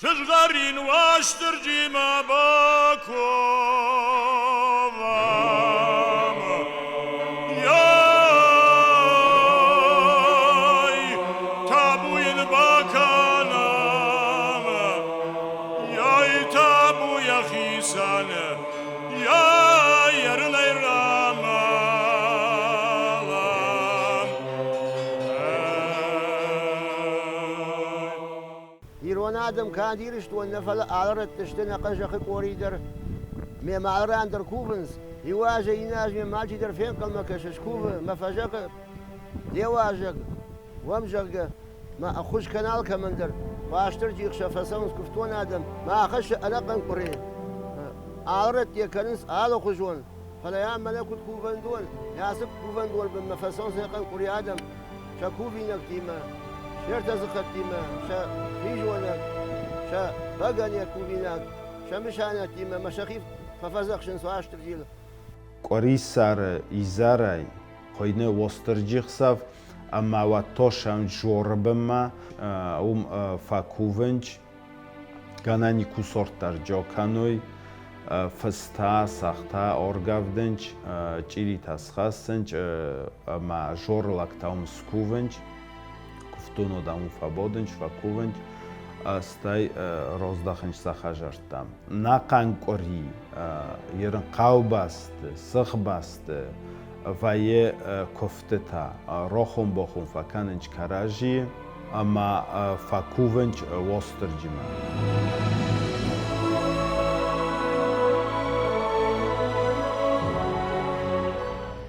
Сызгъӕрин Уастырджимӕ бакувӕм. Йай, табу йын бакӕнӕм. Йай, табу йӕхицӕн. Йай, ӕрылӕй рамӕлӕм. Ирон адӕм канд Ирыстон нӕ, фӕлӕ алы рӕтты сты нӕ хъазахъы къори дӕр. Мемӕ алы ран дӕр кувынц. Иу азӕй иннӕ азмӕ ма чидӕр фенхъӕлмӕ кӕсы, скувы, мӕ фӕзӕгъы, де уазӕг, уӕм, зӕгъгӕ, мӕ ӕххуыс кӕн алкӕмӕн дӕр. Уастырджи хсӕн фӕцӕуынц куывтон адӕм, мӕ ахӕссы ӕнӕхъӕн къуыри. Алы рӕтты йӕ кӕнынц алыхуызон, фӕлӕ йӕ мӕнӕ куыд кувӕндон, йӕ ацы кувӕндон бынмӕ фӕцӕуынц ӕнӕхъӕн къуыри адӕм сӕ кувинӕгтимӕ, се ртӕдзыхъӕдтимӕ, сӕ физонӕг, сӕ бӕгӕныйӕ кувинаг, сӕ мысайнӕгтимӕ ӕмӕ сӕхи фӕфӕдзӕхсынц Уастырджийыл. Къуырисӕры изӕрӕй хуыйны Уастырджи хсӕв ӕмӕ уӕд тосӕн Жоры бынмӕ, уым фӕкувынч, гӕнӕн кусорт дӕр джо кӕной, фыстӕ, сӕгътӕ ӕргӕвдынч, чъиритӕ схӕссынч ӕмӕ жоры лӕгтӕ уым скувынч, куывдон адӕм уым фӕбадынч, фӕкувынч, стӕй раздахынч сӕ хӕдзӕрттӕм. Нӕхъӕн къуыри ерын хъӕубӕсты, сыхбӕсты вӕййы куывдтытӕ, рохон-бохон фӕкӕнынч кӕрӕдзийы ӕмӕ фӕкувынч Уастырджимӕ.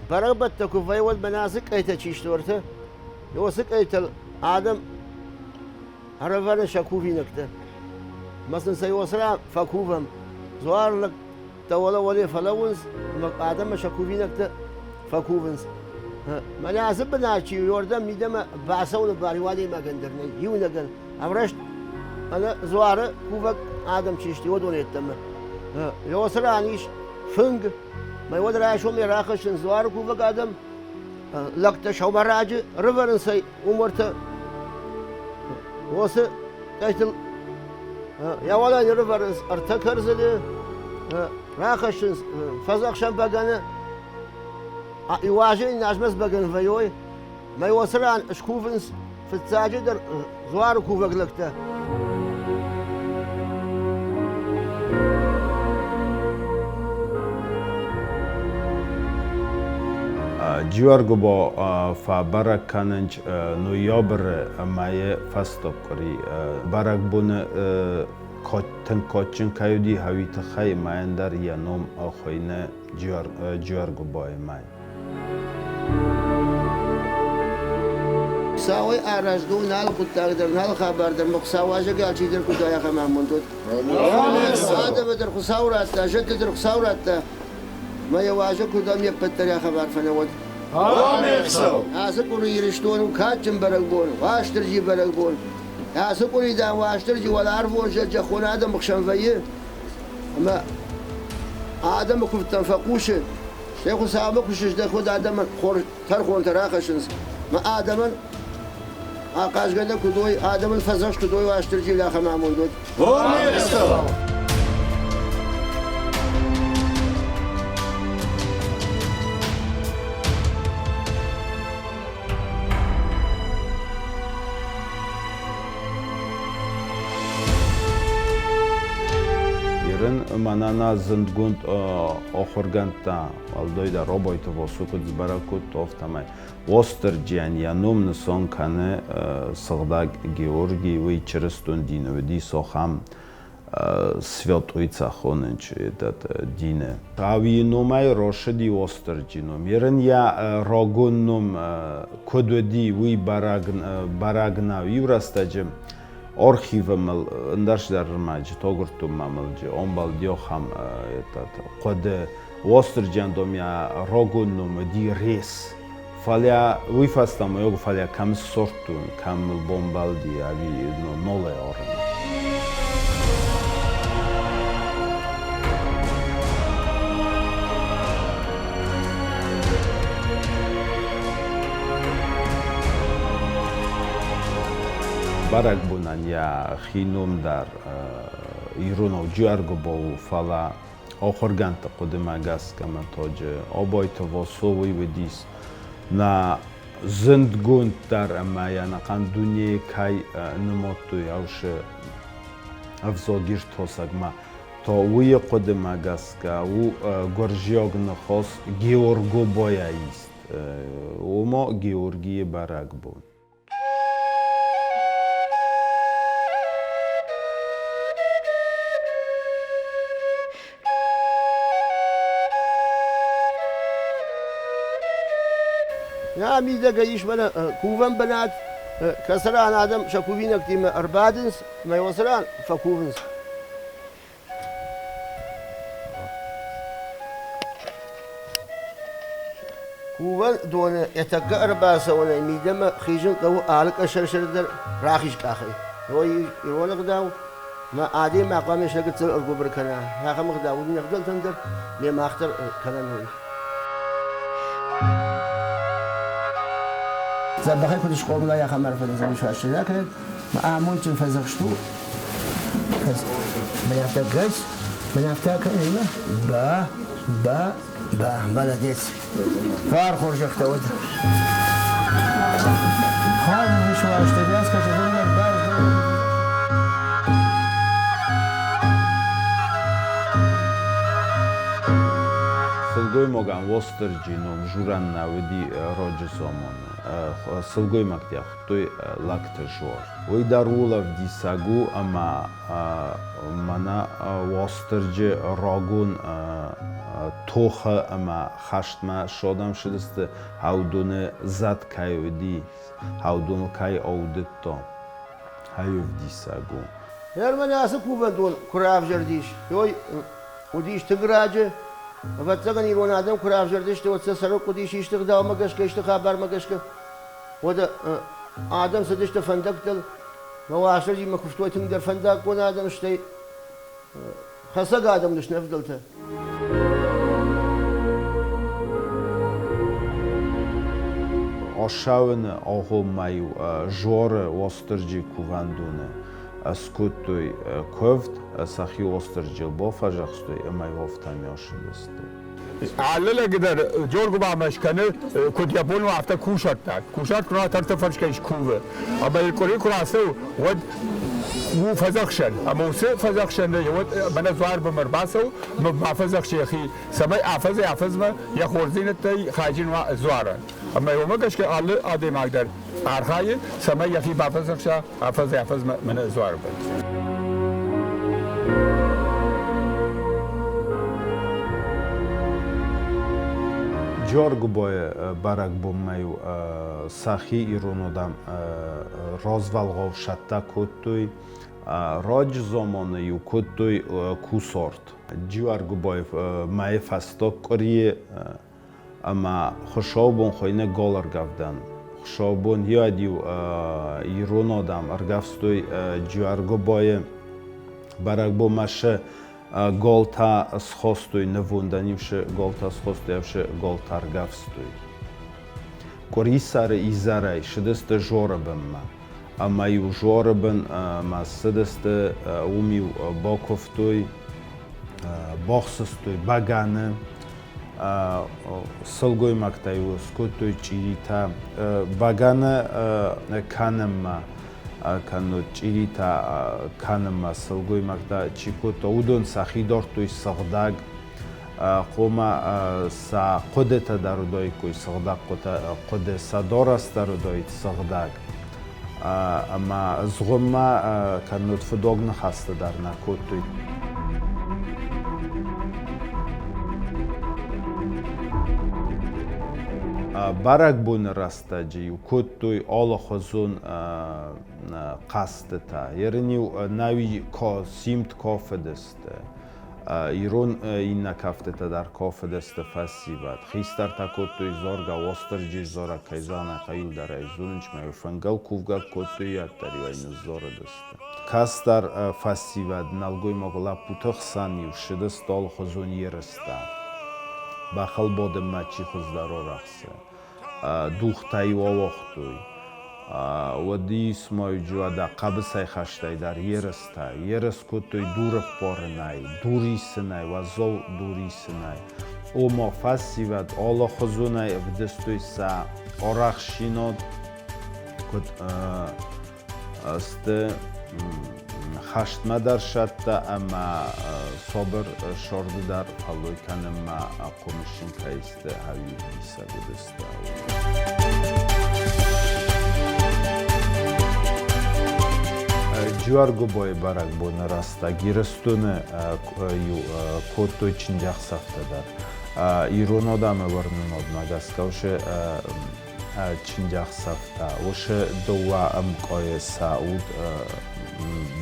Бӕрӕгбӕттӕ куы вӕййы, уӕд мӕнӕ ацы къӕйтӕ чи сты уӕртӕ, уыцы къӕйтыл адӕм ӕрӕвӕры сӕ кувинӕгтӕ. Мӕ сын сӕ иосра фӕкувӕм. Дзуарлӕгтӕ уӕлӕ-уӕле фӕлӕууынц ӕмӕ адӕммӕ сӕ кувинӕгтӕ фӕкувынц. Мӕнӕ ацы бынат чи у, уырдӕм мидӕмӕ бацӕуыны бар иу адӕймагӕн дӕр нӕй, иунӕгӕн. Ӕмраст ӕнӕ дзуары кувӕг адӕм чи сты, уыдон йеддӕмӕ. Иосы ран ис фынг, мӕ уӕд райсом йӕ рахӕссынц дзуары кувӕг адӕм, лӕгтӕ сӕумӕраджы рывӕрынц ӕй уым ӕртӕ уоцы къӕйтыл йӕ уӕлӕ ӕрывӕрынц ӕртӕ кӕрдзыны, рахӕссынц фӕдзӕхсӕн бӕгӕны, иуазӕй назмӕ сбӕгӕн вӕйой, мӕ уоцы ран скувынц фыццаджыдӕр дзуары кувӕг лӕгтӕ. Джиуӕргуыбо фӕбӕрӕг кӕнынц ноябры мӕйы фӕстаг къуыри. Бӕрӕгбоны тынг кадджын кӕй уыди, уый тыххӕй мӕйӕн дӕр йӕ ном хуыйны Джиуӕргуыбайы мӕй. Хуыцауӕй арӕзт у нал хъуыддаг дӕр, нал хабар дӕр, мӕ Хуыцау уазӕг алчидӕр куыд ахӕм амонд уыд. Адӕмы дӕр Хуыцау радта, зӕдты дӕр Хуыцау радта, мӕ йӕ уазӕг куыд ам еппӕт дӕр йӕ хабар фӕнӕуӕд. Ацы къуыри Ирыстон у кадджын бӕрӕгбон, Уастырджи бӕрӕгбон. Ацы къуыри, дам, Уастырджи уӕларвон зӕд зӕххон адӕмы хсӕн вӕййы, ӕмӕ адӕмы куывдтӕм фӕхъусы, Стӕй Хуыцаумӕ куы сыздӕход, адӕмӕн хорз тӕрхонтӕ рахӕссынц, мӕ адӕмӕн ахъазгӕнӕг куыд уой, адӕмӕн фӕдзӕхст куыд уой, Уастырджи ахӕм амонд уӕд. Ирын мӕнӕ зындгонд ахуыргӕндтӕ, уӕлдайдӕр Абайты Васо куыд сбӕрӕг кодта, афтӕмӕй Уастырджийӕн йӕ ном нысан кӕны Сыгъдӕг Георгий, уый чырыстон дины уыди ахӕм святой хонынч этот дины. Хъӕуы номӕй росыди Уастырджи ном. Ирын йӕ рагон ном куыд уыди, уый бӕрӕг нӕу. Иу рӕстӕджы архивы мыл ӕндӕр цыдӕр ӕрмӕджы тогырдтон ма мыл омбӕлди ахӕм этот хъуыды. Уастырджийӕн дом йӕ рагон ном уыди Рес. Фӕлӕ уый фӕстӕ мӕ фӕлӕ кӕм ссардтон, кӕм мыл бамбӕлди, ӕви нолӕй арын. Бӕрӕгбон бӕрӕгбонӕн йӕхи ном дӕр иронау Джиуӕргуыба у, фӕлӕ ахуыргӕндты хъуыдымӕ гӕсгӕ ма тоджы Абайты Васо уый уыдис нӕ зындгонддӕр ӕмӕ йӕ ӕнӕхъӕн дунейы кӕй нымадтой, ӕвсы ӕвзагиртасӕгмӕ, то уыйы хъуыдымӕ гӕсгӕ у гуырдзиаг ныхас Георгобайӕ ист, ома Георгийы бӕрӕгбон. Нӕ мидӕгӕй ис мӕнӕ кувӕн бынат, кӕцы ран адӕм сӕ кувинӕгтимӕ ӕрбадынц ӕмӕ уыцы ран фӕкувынц. Кувӕн доны йӕ тӕккӕ ӕрбацӕуӕнӕй мидӕмӕ хизын хъӕуы алы къӕсӕрсӕр дӕр рахиз къахӕй. Ирон ӕгъдау мӕ адӕймаг хъуамӕ сӕ гыццыл ӕргуыбыр кӕна. Ахӕм ӕгъдау уыди не гъдӕуттӕн дӕр, ме мах дӕр кӕнӕн уый. Дзӕбӕхӕй куыд схъомыл ай, ахӕм арфӕ дын зӕгъын кӕнӕд. Мӕ амондджын фӕдзӕхст у. Мӕн афтӕ гӕс, мӕн афтӕ кӕнӕ, ба, ба, ба, молодец. Фар хорзӕхтӕ уӕд. Хорз уарзты Сылгоймагӕн Уастырджи ном журӕн нӕ уыди раджы заманы. Сылгоймӕгтӕ хуыдтой лӕгты жор. Уый дӕр ууыл ӕвдисӕг у, ӕмӕ мӕнӕ Уастырджи рагон тохы ӕмӕ хӕстмӕ содӕм ссыдысты, Хӕудоны зӕд кӕй уыди, Хӕудоныл кӕй аудыдта, ӕвдисӕг у. Германы ацы кувӕндон куы равзӕрдис, уый уыдис тынг раджы. Ӕвӕццӕгӕн, ирон адӕм куы равзӕрдысты, уӕд сӕ сӕры хъуыдис исты ӕгъдаумӕ гӕсгӕ, исты хабармӕ гӕсгӕ. Уӕдӕ адӕм цыдысты фӕндӕгтыл, мӕ Уастырджимӕ куывтой тынгдӕр фӕндаггон адӕм, стӕй хӕцӕг адӕм уыдысты нӕ фыдӕлтӕ. Ӕссӕуыны агъоммӕ-иу Жоры Уастырджи кувӕндоны скодтой куывд, сӕхи Уастырджийыл бафӕдзӕхстой ӕмӕ-иу афтӕ ссыдысты. Алы лӕг дӕр Джоргуыбамӕ скӕны, куыд йӕ бон у, афтӕ кусӕрттаг. Кусарт куы ратӕрты фӕрскӕй скувы. Ӕмӕ йыл къуыри куы рацӕуы, уӕд у фӕдзӕхсӕн. Ӕмӕ уыцы фӕдзӕхсӕны уӕд мӕнӕ дзуарбынмӕ ӕрбацӕуы, ма фӕдзӕхсы йӕхи, цӕмӕй афӕдзӕй-афӕдзмӕ йӕ хорздзинӕдтӕй хайджын уа дзуарӕн. Ӕмӕ уымӕ гӕсгӕ алы адӕймаг дӕр архайы, цӕмӕй йӕхи бафӕдзӕхса афӕдзӕй-афӕдзмӕ мӕнӕ дзуары бын. Джоргуыбойы бӕрӕгбонмӕ-иу сӕхи ирон адӕм развӕлгъау сӕттӕ кодтой. Раджы заманы-иу кодтой кусарт. Джиуӕргуыбайы мӕйы фӕстаг къуырийы ӕмӕ хуыцаубон хуыйны галӕргӕвдӕн. Хуыцаубон иуӕд-иу ирон адӕм ӕргӕвстой Джиуӕргуыбайы бӕрӕгбонмӕ сӕ галтӕ схастой нывондӕн-иу сӕ галтӕ схастой, ӕв сӕ галтӕ ӕргӕвстой. Къуырисӕры изӕрӕй ссыдысты Жоры бынмӕ. Ӕмӕ-иу Жоры бын ма ссыдысты, уым-иу бакуывтой, бахсыстой бӕгӕны. Сылгоймӕгтӕ-иу скодтой чъиритӕ бӕгӕны кӕнынмӕ, кӕннод чъиритӕ кӕнынмӕ сылгоймӕгтӕ чи кодта, уыдон сӕхи дардтой сыгъдӕг, хъуамӕ сӕ хъуыдытӕ дӕр уыдаиккой сыгъдӕг хъуыды, сӕ дарӕс дӕр уыдаид сыгъдӕг. Ӕмӕ згъуыммӕ кӕннод фыдуаг ныхӕстӕ дӕр нӕ кодтой. Бӕрӕгбоны рӕстӕджы-иу кодтой алыхуызон хъӕзтытӕ. Ерын-иу науи симд кафыдысты. Ирон иннӕ кӕфтытӕ дӕр кафыдысты фӕсивӕд. Хистӕртӕ кодтой заргӕ, Уастырджи зарӕг кӕй зана, кӕйыл дӕр ӕй зонынч, мӕ-иу фынгыл кувгӕ кодтой, уӕддӕр-иу ӕй ныззарыдысты. Кӕстӕр фӕсивӕд нӕлгоймаг лӕппуты хсӕн-иу ссыдысты алыхуызон ерыстӕ. Бӕхыл бадынмӕ чи хуыздӕр арӕхсы, дугътӕ-иу ауагътой. Уӕд исмойджуадӕ хъӕбысӕйхӕстӕй дӕр ерыстӕ. Ерыс кодтой дур ӕппарынӕй, дур исынӕй, уӕззау дур исынӕй. Ома фӕсивӕд алыхуызонӕй ӕвдыстой сӕ арӕхстдзинад, куыд сты хӕстмӕ дӕр сӕттӕ ӕмӕ сабыр сӕрды дӕр фӕллой кӕнынмӕ хъомысджын кӕй сты, ӕви диссаг уыдысты. Джиуӕргуыбайы бӕрӕгбоны рӕстӕг Ирыстоны иу кодтой чындзӕхсӕвтӕ дӕр. Ирон адӕмы уырнынадмӕ гӕсгӕ уыцы чындзӕхсӕвтӕ, уыцы дыууӕ ӕмкъайы сӕ уд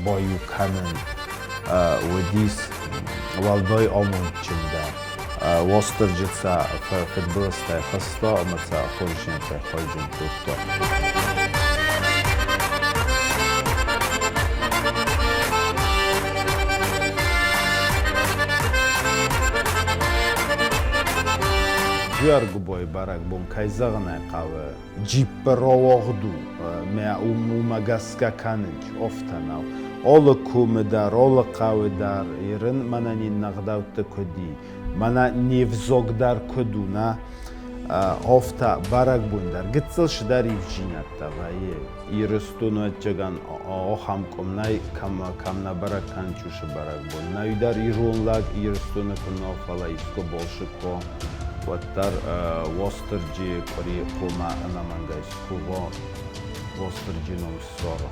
баиу кӕнын уыдис уӕлдай амондджындӕр. Уастырджи сӕ фыдбылызтӕй хызта ӕмӕ сӕ хорздзинӕдтӕй хайджын кодта. Джиуӕргуыбайы бӕрӕгбон, кӕй зӕгъын ӕй хъӕуы, джиппы рауагъд у, мӕ уымӕ гӕсгӕ кӕнынц, афтӕ нӕу. Алы комы дӕр, алы хъӕуы дӕр ирын мӕнӕ не нӕгъдӕутты куыд и, мӕнӕ не взаг дӕр куыд у, нӕ? Афтӕ бӕрӕгбон дӕр гыццыл цыдӕр ивддзинӕдтӕ вӕййы. Ирыстоны ӕцӕгӕн ахӕм къуым нӕй, кӕм, кӕм нӕ бӕрӕг кӕнынц уыцы бӕрӕгбон. Нӕ дӕр ирон лӕг Ирыстоны куы нӕ, фӕлӕ искуы балцы куы уа, уӕддӕр Уастырджийы къуыри хъуамӕ ӕнӕмӕнгӕй скува, Уастырджи ном ссара.